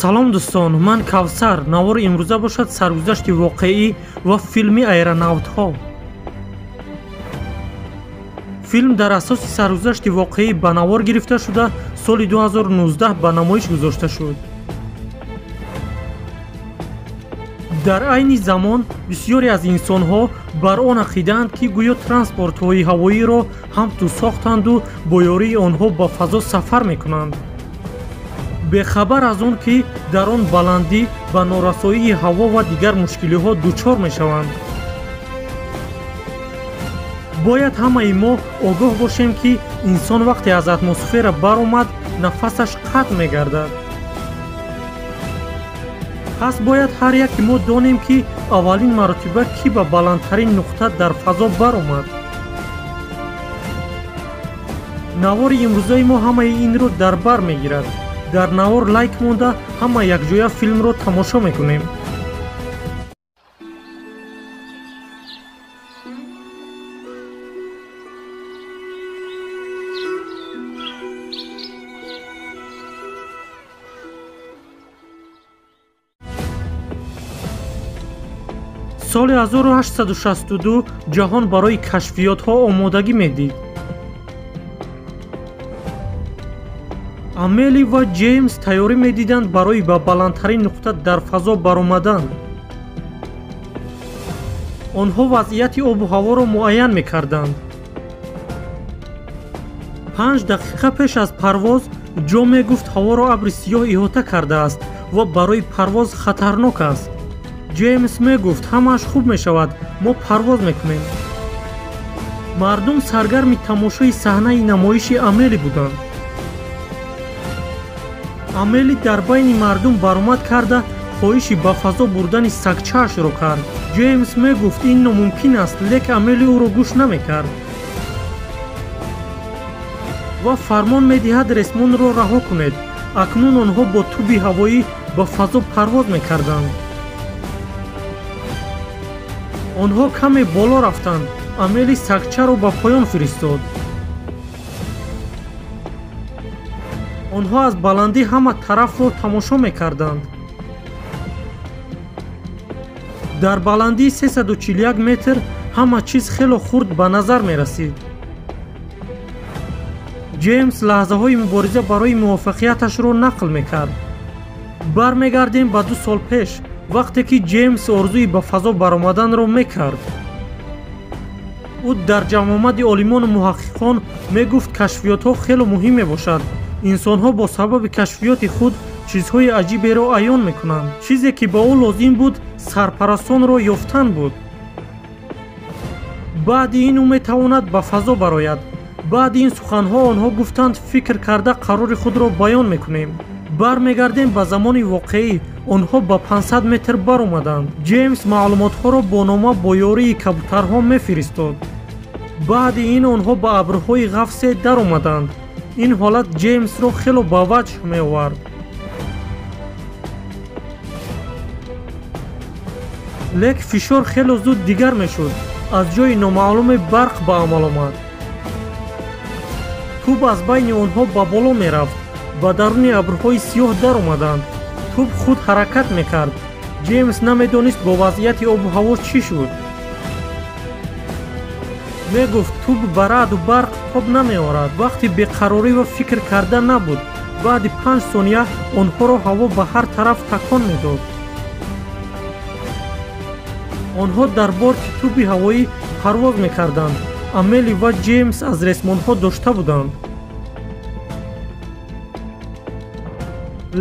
Салом дӯстон, ман Кавсар. Навори имрӯза бошад саргузашти воқеӣ ва филми аэронавтҳо. Филм дар асоси саргузашти воқеӣ ба навор гирифта шуда, соли 2019 ба намоиш гузошта шуд. Дар айни замон бисёре аз инсонҳо бар он ақидаанд, ки гӯё транспортҳои ҳавоиро ҳамту сохтанду бо ёрии онҳо ба фазо сафар мекунанд. Бехабар аз он, ки дар он баландӣ ба норасоии ҳаво ва дигар мушкилиҳо дучор мешаванд. Бояд ҳамаи мо огоҳ бошем, ки инсон вақте аз атмосфера баромад, нафасаш қатъ мегардад. Пас бояд ҳар яке мо донем, ки аввалин маротиба кӣ ба баландтарин нуқта дар фазо баромад. Навори имрӯзаи мо ҳамаи инро дар бар мегирад. Дар навор лайк монда, ҳама якҷоя филмро тамошо мекунем. Соли 1862 ҷаҳон барои кашфиётҳо омодагӣ медид. Амели ва Ҷеймс тайёрӣ медиданд барои ба баландтарин нуқта дар фазо баромадан. Онҳо вазъияти обу ҳаворо муайян мекарданд. 5 дақиқа пеш аз парвоз Ҷо мегуфт ҳаворо абри сиёҳ иҳота кардааст ва барои парвоз хатарнок аст. Ҷеймс мегуфт ҳамааш хуб мешавад, мо парвоз мекунем. Мардум саргарми тамошои саҳнаи намоиши Амели буданд. Амели дар байни мардум баромад карда хоҳиши ба фазо бурдани сагчаашро кард. Ҷеймс мегуфт ин номумкин аст, лек Амели ӯро гӯш намекард ва фармон медиҳад ресмонро раҳо кунед. Акнун онҳо бо туби ҳавоӣ ба фазо парвоз мекарданд. Онҳо каме боло рафтанд. Амели сагчаро ба поён фиристод. Онҳо аз баландӣ ҳама тарафро тамошо мекарданд. Дар баландии 341 метр ҳама чиз хело хурд ба назар мерасид. Ҷеймс лаҳзаҳои мубориза барои муваффақияташро нақл мекард. Бармегардем ба 2 сол пеш, вақте ки Ҷеймс орзуи ба фазо баромаданро мекард. Ӯ дар ҷамъомади олимону муҳаққиқон мегуфт кашфиётҳо хело муҳим мебошад. Инсонҳо бо сабаби кашфиёти худ чизҳои аҷиберо аён мекунанд. Чизе ки ба ӯ лозим буд, сарпарастонро ёфтан буд. Баъди ин ӯ метавонад ба фазо барояд. Баъди ин суханҳо онҳо гуфтанд фикр карда қарори худро баён мекунем. Бармегардем ба замони воқеӣ. Онҳо ба 500 метр баромаданд. Ҷеймс маълумотҳоро бо нома бо ёрии кабутарҳо мефиристод. Баъди ин онҳо ба абрҳои ғафсе даромаданд. Ин ҳолат Ҷеймсро хело ба ваҷҳ меовард. Лек фишор хело зуд дигар мешуд. Аз ҷои номаълуме барқ ба амал омад. Туб аз байни онҳо ба боло мерафт. Ба даруни абрҳои сиёҳ даромаданд. Туб худ ҳаракат мекард. Ҷеймс намедонист бо вазъияти обу ҳаво чӣ шуд. Мегуфт туб ба раъду барқ тоб намеорад. Вақти беқарорӣ ва фикр карда набуд. Баъди 5 сония онҳоро ҳаво ба ҳар тараф такон медод. Онҳо дар борти туби ҳавоӣ парвоз мекарданд. Амели ва Ҷеймс аз ресмонҳо дошта буданд.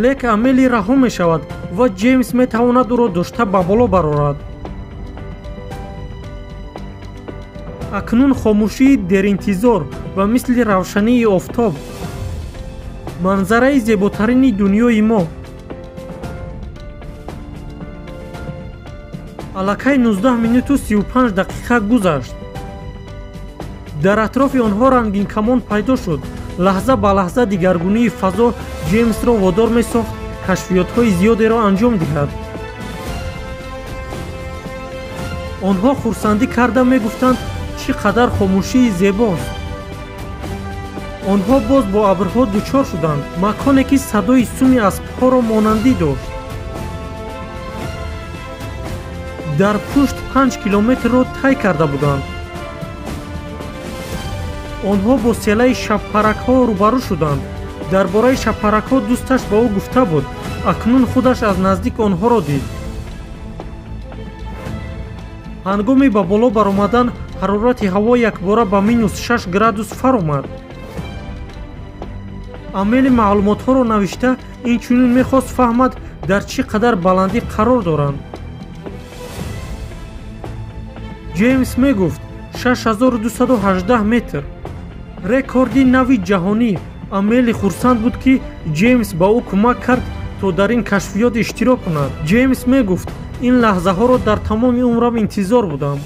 Лек Амели раҳо мешавад ва Ҷеймс метавонад ӯро дошта ба боло барорад. Акнун хомӯшии деринтизор ва мисли равшании офтоб. Манзараи зеботарини дунёи мо. Аллакай 19 минуту 35 дақиқа гузашт. Дар атрофи онҳо рангинкамон пайдо шуд. Лаҳза ба лаҳза дигаргунии фазо Ҷеймсро водор месохт кашфиётҳои зиёдеро анҷом диҳад. Онҳо хурсандӣ карда мегуфтанд чӣ қадар хомӯшии зебост. Онҳо боз бо абрҳо дучор шуданд, маконе ки садои суми аспҳоро монандӣ дошт. Дар пушт 5 километрро тай карда буданд. Онҳо бо селаи шабпаракҳо рӯбарӯ шуданд. Дар бораи шабпаракҳо дӯсташ ба ӯ гуфта буд. Акнун худаш аз наздик онҳоро дид. Ҳангоми ба боло баромадан ҳарорати ҳаво якбора ба -6 градус фаромад. Амели маълумотҳоро навишта инчунин мехост фаҳмад дар чӣ қадар баландӣ қарор доранд. Ҷеймс мегуфт 6218 метр. Рекорди нави ҷаҳонӣ. Амели хурсанд буд, ки Ҷеймс ба ӯ кӯмак кард то дар ин кашфиёт иштирок кунад. Ҷеймс мегуфт ин лаҳзаҳоро дар тамоми умрам интизор будам.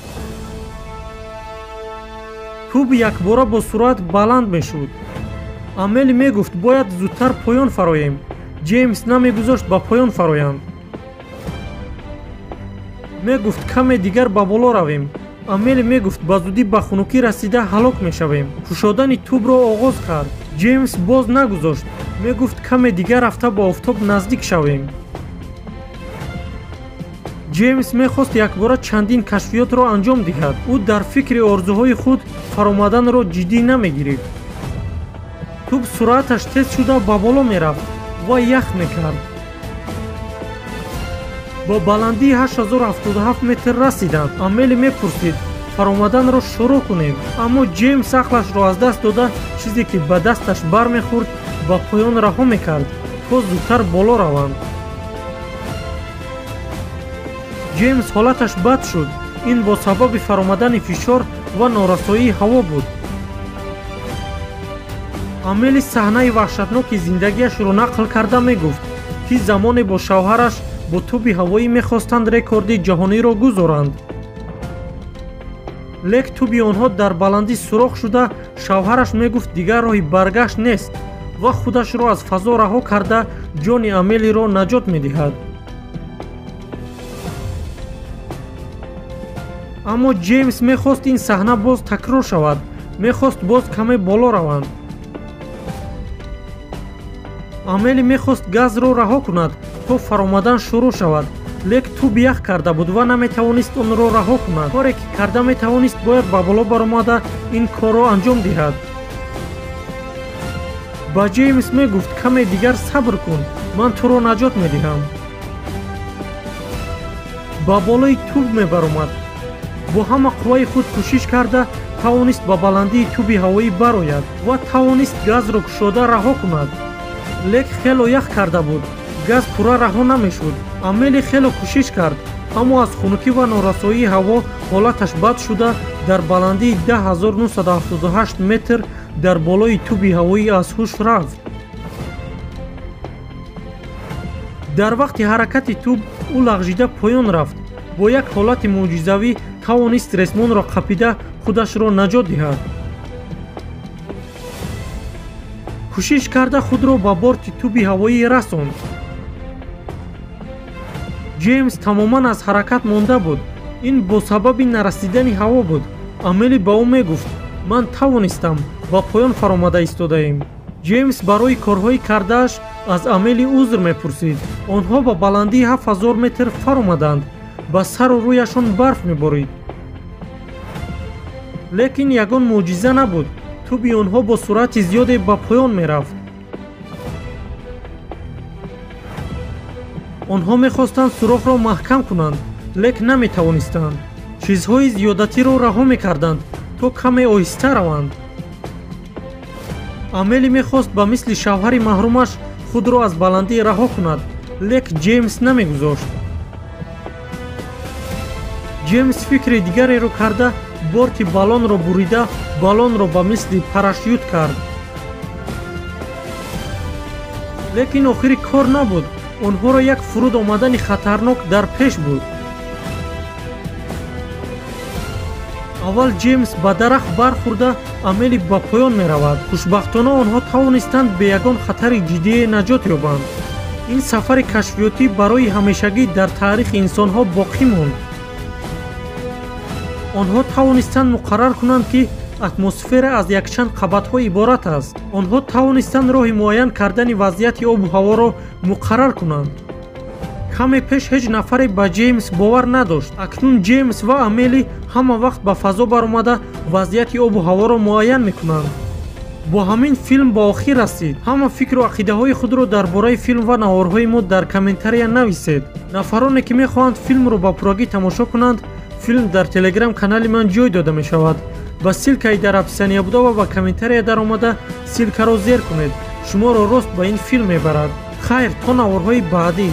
Тӯб якбора бо суръат баланд мешуд. Амели мегуфт бояд зудтар поён фароем. Ҷеймс намегузошт ба поён фароянд. Мегуфт каме дигар ба боло равем. Амели мегуфт ба зудӣ ба хунукӣ расида ҳалок мешавем. Кушодани тӯбро оғоз кард. Ҷеймс боз нагузошт. Мегуфт каме дигар рафта ба офтоб наздик шавем. Ҷеймс мехост якбора чандин кашфиётро анҷом диҳад. Ӯ дар фикри орзуҳои худ фаромаданро ҷиддӣ намегирифт. Тӯб суръаташ тез шуда ба боло мерафт ва ях мекард. Ба баландии 8077 метр расиданд. Амели мепурсид фаромаданро шурӯъ кунем, аммо Ҷеймс ақлашро аз даст дода чизе ки ба дасташ бармехӯрд ба поён раҳо мекард то зудтар боло раванд. Ҷеймс ҳолаташ бад шуд. Ин бо сабаби фаромадани фишор ва норасоии ҳаво буд. Амели саҳнаи ваҳшатноки зиндагиашро нақл карда мегуфт, ки замоне бо шавҳараш бо тӯби ҳавоӣ мехостанд рекорди ҷаҳониро гузоранд. Лек тӯби онҳо дар баландӣ сурох шуда, шавҳараш мегуфт дигар роҳи баргашт нест ва худашро аз фазо раҳо карда ҷони Амелиро наҷот медиҳад. Аммо Ҷеймс мехост ин саҳна боз такрор шавад, мехост боз каме боло раванд. Амели мехост газро раҳо кунад то фаромадан шурӯъ шавад, лек тӯб ях карда буд ва наметавонист онро раҳо кунад. Коре ки карда метавонист бояд ба боло баромада ин корро анҷом диҳад. Ба Ҷеймс мегуфт каме дигар сабр кун, ман туро наҷот медиҳам. Ба болои тӯб мебаромад. Бо ҳама қувваи худ кӯшиш карда тавонист ба баландии тӯби ҳавоӣ барояд ва тавонист газро кушода раҳо кунад. Лек хело ях карда буд, газ пурра раҳо намешуд. Амели хело кӯшиш кард, аммо аз хунукӣ ва норасоии ҳаво ҳолаташ бад шуда дар баландии 10978 метр дар болои тӯби ҳавоӣ аз ҳуш рафт. Дар вақти ҳаракати тӯб ӯ лағжида поён рафт. Бо як ҳолати мӯъҷизавӣ тавонист ресмонро қапида худашро наҷот диҳад. Кӯшиш карда худро ба борти тӯби ҳавоӣ расонд. Ҷеймс тамоман аз ҳаракат монда буд. Ин бо сабаби нарасидани ҳаво буд. Амели ба ӯ мегуфт ман тавонистам, ба поён фаромада истодаем. Ҷеймс барои корҳои кардааш аз Амели узр мепурсид. Онҳо ба баландии 7000 метр фаромаданд. Ба сару рӯяшон барф меборид. Лекин ягон мӯъҷиза набуд. Тӯби онҳо бо суръати зиёде ба поён мерафт. Онҳо мехостанд сурохро маҳкам кунанд, лек наметавонистанд. Чизҳои зиёдатиро раҳо мекарданд то каме оҳиста раванд. Амели мехост ба мисли шавҳари маҳрумаш худро аз баландӣ раҳо кунад, лек Ҷеймс намегузошт. Ҷеймс фикри дигареро карда борти баллонро бурида баллонро ба мисли парашют кард. Лекин охири кор набуд. Онҳоро як фуруд омадани хатарнок дар пеш буд. Аввал Ҷеймс ба дарахт бархӯрда Амели ба поён меравад. Хушбахтона онҳо тавонистанд бе ягон хатари ҷиддие наҷот ёбанд. Ин сафари кашфиётӣ барои ҳамешагӣ дар таърихи инсонҳо боқӣ монд. Онҳо тавонистанд муқаррар кунанд, ки Атмосфера аз якчанд қабатҳо иборат аст. Онҳо тавонистанд роҳи муайян кардани вазъияти обу ҳаворо муқаррар кунанд. Каме пеш ҳеҷ нафаре ба Ҷеймс бовар надошт. Акнун Ҷеймс ва Амели ҳама вақт ба фазо баромада вазъияти обу ҳаворо муайян мекунанд. Бо ҳамин филм ба охир расид. Ҳама фикру ақидаҳои худро дар бораи филм ва наворҳои мо дар комментария нависед. Нафароне ки мехоҳанд филмро ба пуррагӣ тамошо кунанд, филм дар телеграм-канали ман ҷой дода мешавад. Ба ссылкаи дар описания буда ва ба комментария даромада ссылкаро зер кунед. Шуморо рост ба ин филм мебарад. Хайр, то наворҳои баъдӣ.